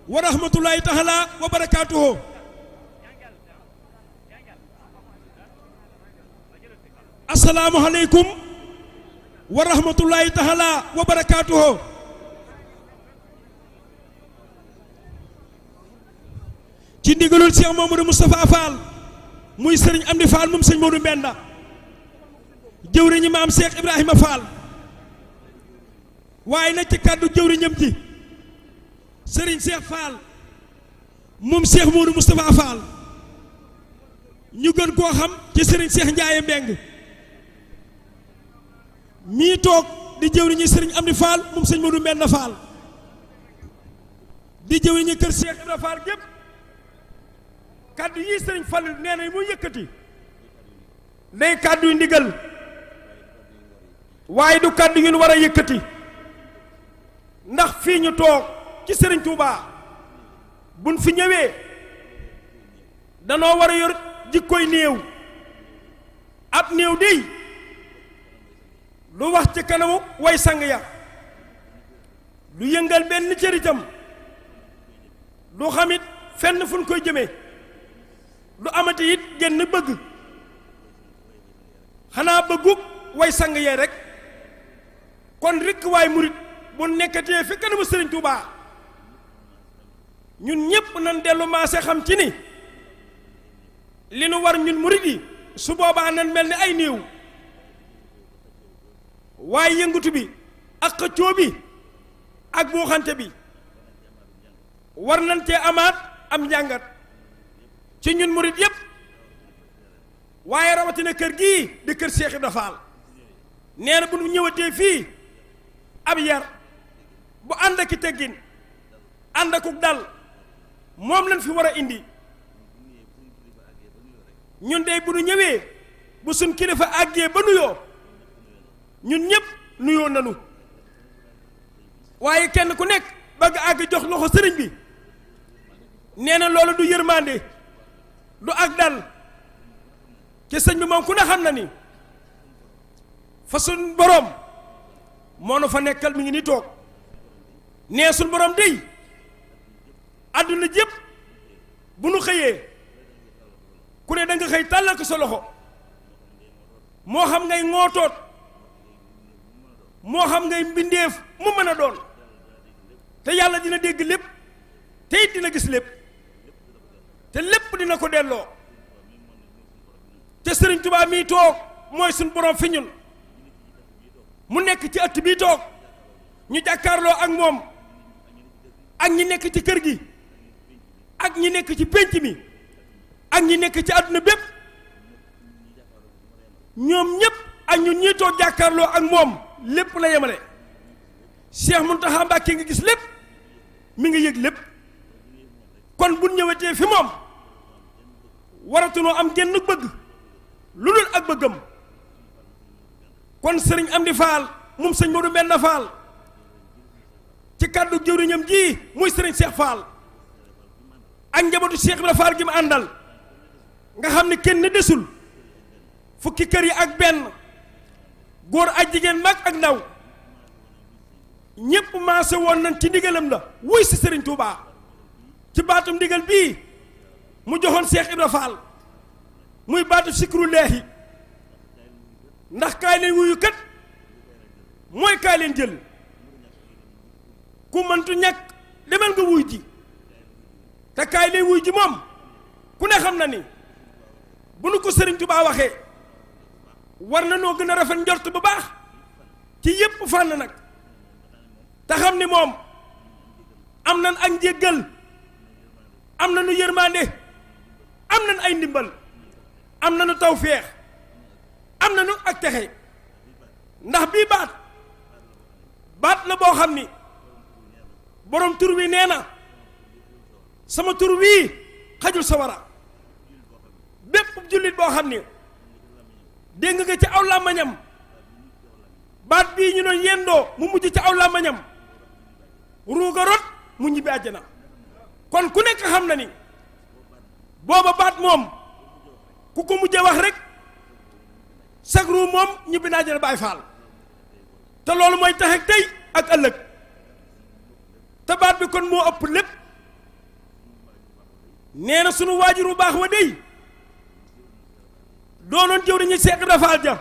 wa rahmatullahi taala wa barakaatuhu. Assalaamu aleykum wa rahmatullahi taala wa barakaatuhu. ci ndigalul Cheikh Mamadou Moustapha Fall muy sëriñ Amdi Fall moom sëñ Modou Mbenda jëwriñu maam Cheikh Ibrahima Fall waaye nag ci kàddu jëwriñam ji sëriñ Cheikh Fall moom Cheikh Modou Moustapha Fall ñu gën koo xam ci sëriñ Cheikh Ndiaye Mbeng mii toog di jëwriñu sëriñ Amdi Fall moom sëñ Modou Mbenda Fall di jëwriñu kër Cheikh Ibrahima Fall gépp kàddu yi sëriñ Fall nee na muy yëkkati day kàddu yu ndigal waaye du kàddu yu ñu war a yëkkati ndax fii ñu toog ci sëriñ Touba buñ fi ñëwee danoo war a yor jikkoy néew ab néew dey lu wax ci kanamu way sang ya lu yëngal benn cëritam du xamit fenn fu ñu koy jëmee lu amati it genn bëgg xanaa bëggug way sang yee rek kon rekk waay murit bu nekkatee fi kanamu sëriñ Touba ñun ñépp nan dellu maase xam ci ni li nu war ñun murit yi su boobaa nan mel ni ay néew waaye yëngutu bi ak xëccoo bi ak buuxante bi war nañ cee amaat am njàngat ci ñun murit yépp waaye rawatina kër gii di kër Cheikh Ibra Fall nee na bu ñu ñëwatee fii ab yar bu ànd ak i teggin ànd akuk dal moom lañ fi war a indi ñun dey bu ñu ñëwee bu suñ kilifa àggee ba nuyoo ñun ñépp nuyoo nanu waaye kenn ku nekk bëgg àgg jox loxo sëriñ bi nee na loolu du yërmande du ak dal ci sëñ bi moom ku ne xam na ni fa suñ boroom moo nu fa nekkal mi ngi ni toog nee suñ boroom dey àdduna jépp bu nu xëyee ku ne da nga xëy tàllal ko sa loxo moo xam ngay ŋootoot moo xam ngay mbindeef mu mën a doon te yàlla dina dégg lépp te it dina gis lépp te lépp dina ko delloo te sëriñ Tuubaa mii toog mooy suñ borom fi ñun mu nekk ci ëtt bii toog ñu jàkkaarloo ak moom ak ñi nekk ci kër gi ak ñi nekk ci pénc mi ak ñi nekk ci àdduna bépp ñoom ñépp ak ñun ñii toog jàkkaarloo ak moom lépp la yemale Cheikh Mountakha Mbacké nga gis lépp mi ngi yëg lépp kon bu ñëwetee fi moom waratunoo am genn bëgg lu dul ak bëggam kon sëriñ Amdi Fall moom sëñ Modou Mbenda Fall ci kàddu jëwriñam ji muy sëriñ Cheikh Fall ak njabootu Cheikh Ibra Fall gi mu àndal nga xam ne kenn desul fukki kër yi ak benn góor ak jigéen mag ak ndaw ñépp maase woon nañ ci ndigalam la wuy si sëriñ Touba ci baatum ndigal bii mu joxoon Cheikh Ibra Fall muy baatu sikrullaahi ndax kaay leen wuyu kat mooy kaay leen jël ku mëntu ñàkk demal nga wuy ji te kaay leen wuy ji moom ku ne xam na ni bu nu ko sëriñ Touba waxee war na noo gën a rafet njort bu baax ci yépp fànn nag te xam ni moom am nan ak njéggal am na nu yërmande am nañ ay ndimbal am na nu tawféex am na nu ak texe ndax bii baat la boo xam ni borom tur wi nee na sama tur wii xajul sawara bépp jullit boo xam ni dégg nga ci aw làmmañam baat bii ñu doon yendoo mu mujj ci aw làmmañam ruuga rot mu ñibbi àjjana kon ku nekk xam na ni booba baat moom ku ko mujjee wax rek sag ruu moom ñibbi naa àjjana Baay Faal te loolu mooy tax ak tey ak ëllëg te baat bi kon moo ëpp lépp nee na sunu waajur bu baax wa dey doonoon jëwriñu Seex Ibra Faal ja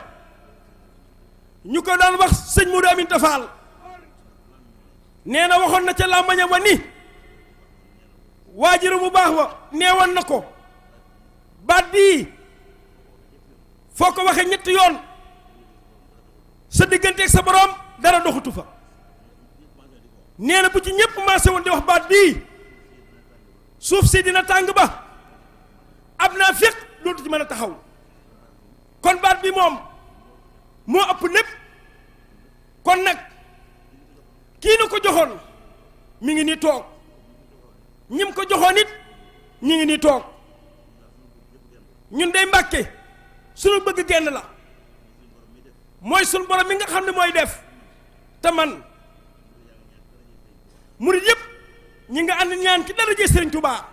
ñu ko daan wax sëñ Modou Aminta Fall nee na waxoon na ca làmbañam wa ni waajur bu baax wa neewoon na ko baat bii foo ko waxee ñetti yoon sa digganteeg sa borom dara doxutu fa nee na bu ci ñépp maase woon di wax baat bii suuf si dina tàng ba ab naa féq dootu ci mën a taxaw kon baat bi moom moo ëpp lépp kon nag kii nu ko joxoon mi ngi nii toog ñim ko joxoon it ñi ngi nii toog ñun day Mbàkke sunu bëgg genn la mooy sunu borom mi nga xam ne mooy def te man murid yëpp ñi nga ànd ñaan ci darajey Sëriñ Tuubaa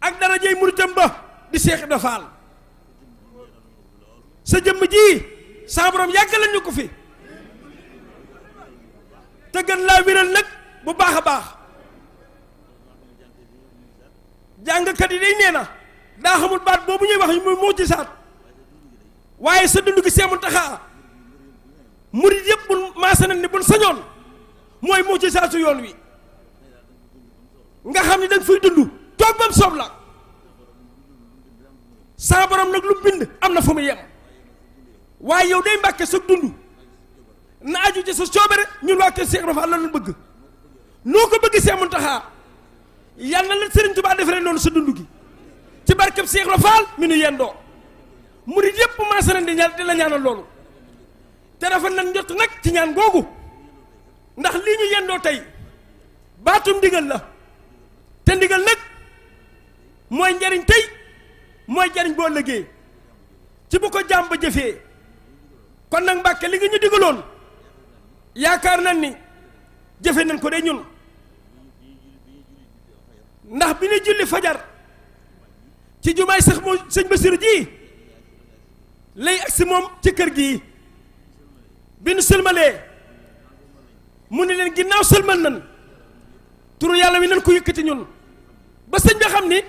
ak darajey muritam ba di Seex Ibra Faal sa jëmm ji sa borom yàggal ñu ko fi te gën laa wéral nag bu baax a baax jàngkat yi day nee na daa xamul baat boobu ñuy wax muy mujjisaat waaye sa dund gi Seex Muntaxaa murid yëpp bul maasa nañ ni bul sañoon mooy mujjisaatu yoon wi nga xam ne danga fay dund toog bam soob la sa borom nag lu bind am na fu mu yem waaye yow day Mbàkke sa dund na aju ci sa coobare ñun waa kër Seex Ibra Faal la ñu bëgg noo ko bëgg Seex Muntaxaa yàlla na la Sëriñ Tuubaa defaree noonu sa dund gi ci barkeb Seex Ibra Faal mi nu yendoo murid yépp maase nañ di la ñaanal loolu te dafa nag njott nag ci ñaan googu ndax lii ñu yendoo tey baatum ndigal la te ndigal nag mooy njariñ tey mooy jariñ boo ëllëgee ci bu ko jàmm ba jëfee kon nag Mbàkke li nga ñu digaloon yaakaar nañ ni jëfe nañ ko de ñun ndax bi ñu julli fajar ci jumaay sax moo sëñ Basiru ji lay agsi moom ci kër gi bi nu sëlmalee mu ne leen ginnaaw sëlmal nan turu yàlla wi nañ ko yëkkati ñun ba sëñ bi xam ni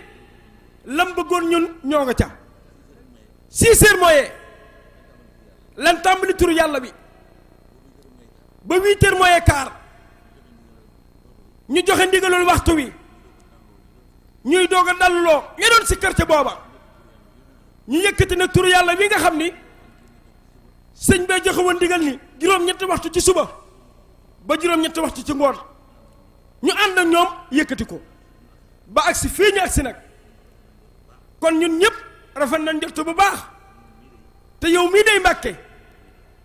lam bëggoon ñun ñoo nga ca 6 heures mooyee lan tàmbali turu yàlla bi ba 8 heures mooyee quart ñu joxe ndigaloon waxtu wi ñuy doog a dalloo ña doon si quartier booba ñu yëkkati nag turu yàlla wi nga xam ni sëñ bee joxe woon ndigal ni juróom-ñetti waxtu ci suba ba juróom-ñetti waxtu ci ngoon ñu ànd ak ñoom yëkkati ko ba agsi fii ñu agsi nag kon ñun ñëpp rafet nañ njort bu baax te yow mii day Mbàkke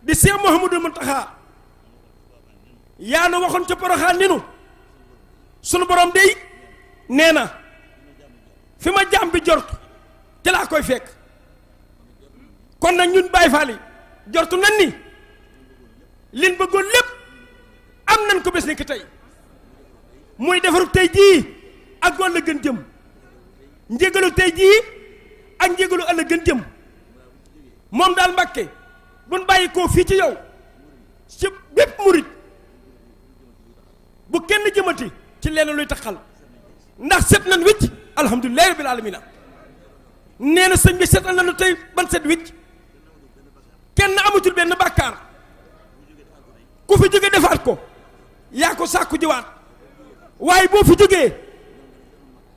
di Seex Muhammadul Muntaxaa yaa nu waxoon ca Poroxaan ni nu sunu borom day nee na fi ma jaam bi jort te laa koy fekk kon nag ñun Baay Faal yi jortu nan ni liñ bëggoon lépp am nañ ko bés ni ki tey muy defaru tey jii ak goon la gën jëm njégalu tey jii ak njégalu ëllëg gën jëm moom daal Mbàkke buñ bàyyi koo fii ci yow ci bépp murit bu kenn jëmati ci lenn luy taxal ndax set nañ wicc alhamdulillahi rabbil alamina nee na sëñ bi setal nañu tey ban set wicc kenn amatul benn bàkkaar ku fi jóge defaat ko yaa ko sàkku jiwaat waaye boo fi jógee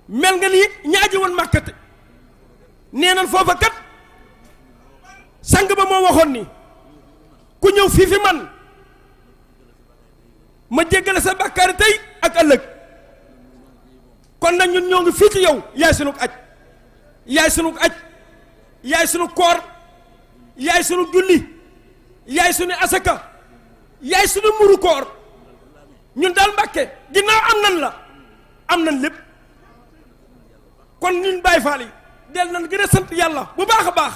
mel nga ni ñaaji woon màkkate nee nan foofa kat sang ba moo waxoon ni ku ñëw fii fi man ma jéggale sa bàkkaari tey ak ëllëg kon nag ñun ñoo ngi fii ci yow yaay sunu aj yaay sunu aj yaay sunu koor yaay sunu julli yaay sunu asaka yaay sunu muru koor ñun daal Mbàkke ginnaaw am nan la am nan lépp kon ñun Baay Faal yi del nan gën a sant yàlla bu baax a baax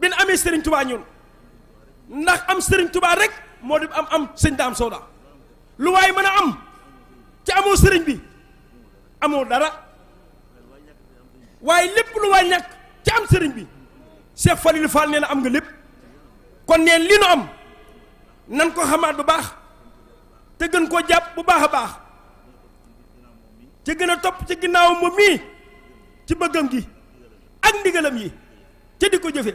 bi nu amee Sëriñ Tubaa ñun ndax am Sëriñ Tubaa rek moo di am sëñ Daam Sooda lu waaye mën a am ci amoo sëriñ bi amoo dara waaye lépp lu waay ñàkk ci am sëriñ bi Cheikh Falilou Fall nee na am nga lépp kon neen li nu am nan ko xamaat bu baax te gën koo jàpp bu baax a baax ci gën a topp ci ginnaawam moom mii ci bëggam gi ak ndigalam yi ca di ko jëfe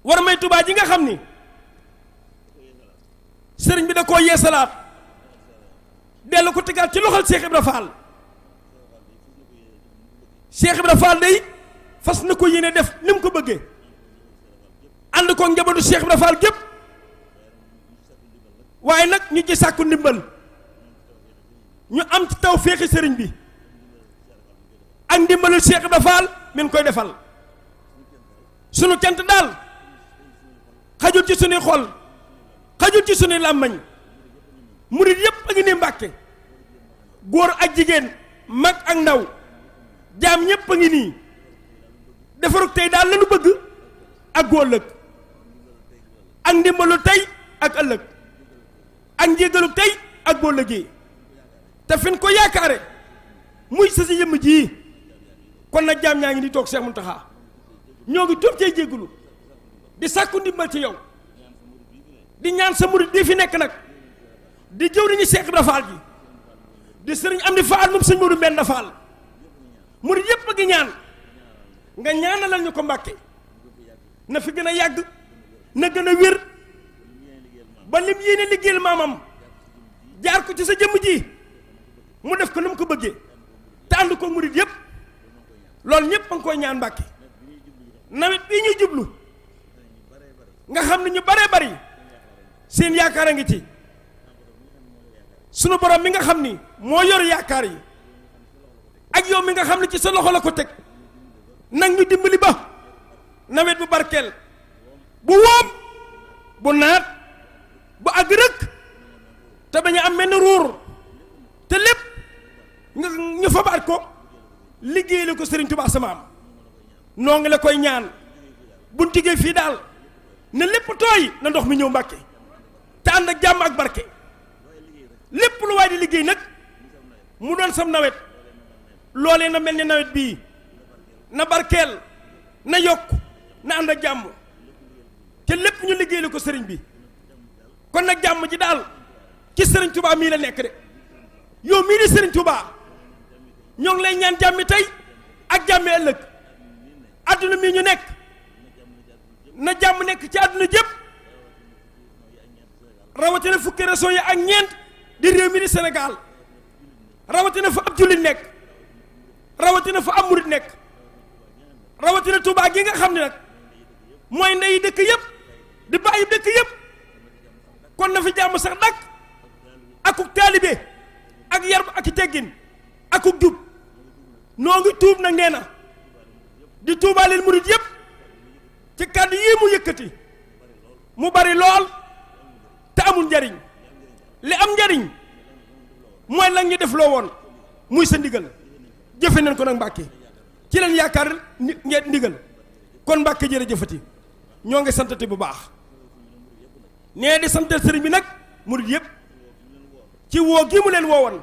war may Tuubaa ji nga xam ni sëriñ bi da koo yeesalaat dellu ko tegaat ci loxol Cheikh Ibra Fall. Cheikh Ibra Fall day fas na ko yéene def ni mu ko bëggee ànd ko njabootu Cheikh Ibra Fall gépp waaye nag ñu ci sàkku ndimbal ñu am ci taw féexi sëriñ bi ak ndimbalul Cheikh Ibra Fall min koy defal sunu cant daal xajul ci sunuy xol xajul ci sunuy làmmañ murit yépp a ngi ne Mbàkke góor ak jigéen mag ak ndaw jaam ñépp a ngi nii defarug tey daal lañu bëgg ak gu ëllëg ak ndimbalu tey ak ëllëg ak njégalu tey ak boo ëllëgee te fin ko yaakaare muy sa si yëmm ji kon nag jaam ñaa ngi di toog Cheikh Mountakha ñoo ngi tuub cay jéggalu di sàkku ndimbal ci yow di ñaan sa murit bii fi nekk nag di jëw nañu Cheikh Ibra Fall ji di sëriñ Amdi Fall moom sëñ Modou Mbenda Fall murit yépp a ngi ñaan nga ñaanalal ñu ko Mbàkke na fi gën a yàgg na gën a wér ba lim yéene liggéeyal maamam jaar ko ci sa jëmm ji mu def ko na mu ko bëggee te ànd ko murit yépp loolu ñépp a ngi koy ñaan Mbàkke nawet bii ñuy jublu nga xam ne ñu baree bari seen yaakaar a ngi ci sunu borom mi nga xam ni moo yor yaakaar yi ak yow mi nga xam ne ci sa loxo la ko teg nag ñu dimbali ba nawet bu barkeel bu woom bu naat bu àgg rëkk te bañ a am menn ruur te lépp nga ñu fabaat ko liggéey la ko Sëriñ Tuubaa sama am noo ngi la koy ñaan buñ tigee fii daal ne lépp tooy na ndox mi ñëw Mbàkke te ànd ak jàmm ak barke lépp lu waay di liggéey nag mu doon sam nawet loolee na mel ni nawet bii na barkeel na yokk na ànd ak jàmm te lépp ñu liggéey la ko sëriñ bi kon nag jàmm ji daal ci Sëriñ Tuubaa mii la nekk de yow mii di Sëriñ Tuubaa ñoo ngi lay ñaan jàmmi tey ak jàmmi ëllëg adduna mii ñu nekk na jàmm nekk ci adduna jëpp rawatina fukki régions yi ak ñeent di réew mi di Sénégal rawatina fa ab jullit nekk rawatina fa ab murit nekk rawatina Tuubaa gi nga xam ne nag mooy ndeyi dëkk yëpp di bàyyi dëkk yëpp kon na fi jàmm sax dakk akuk taalibe ak yar ak i teggin akuk jub noo ngi tuub nag nee na di tuubaaleel murit yëpp ci kàddu yii mu yëkkati mu bari lool te amul njariñ li am njariñ mooy la ñu def loo woon muy sa ndigal jëfe nañ ko nag Mbàkke ci leen yaakaar ngeen ndigal kon Mbàkke jërëjëfati ñoo ngi santati bu baax nee di santal sëriñ bi nag murit yëpp ci woo gi mu leen woowoon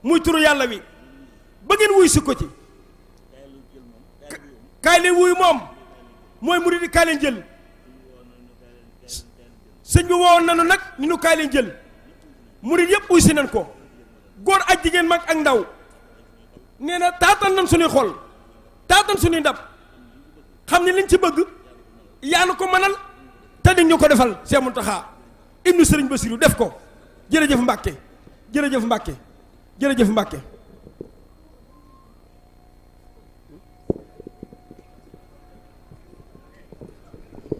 muy turu yàlla wi ba ngeen wuy si ko ci kaay leen wuyu moom mooy murit yi kaay leen jël sëñ bi woowoon nanu nag ñu nu kaay leen jël murit yëpp wuy si nañ ko góor ak jigéen mag ak ndaw nee na taatan nañ suñuy xol taatan suñuy ndab xam ne liñ ci bëgg yaa nu ko mënal te di ñu ko defal Cheikh Mountakha ibnu Sëriñ Basiru def ko jërëjëf Mbàkke jërëjëf Mbàkke jërëjëf Mbàkke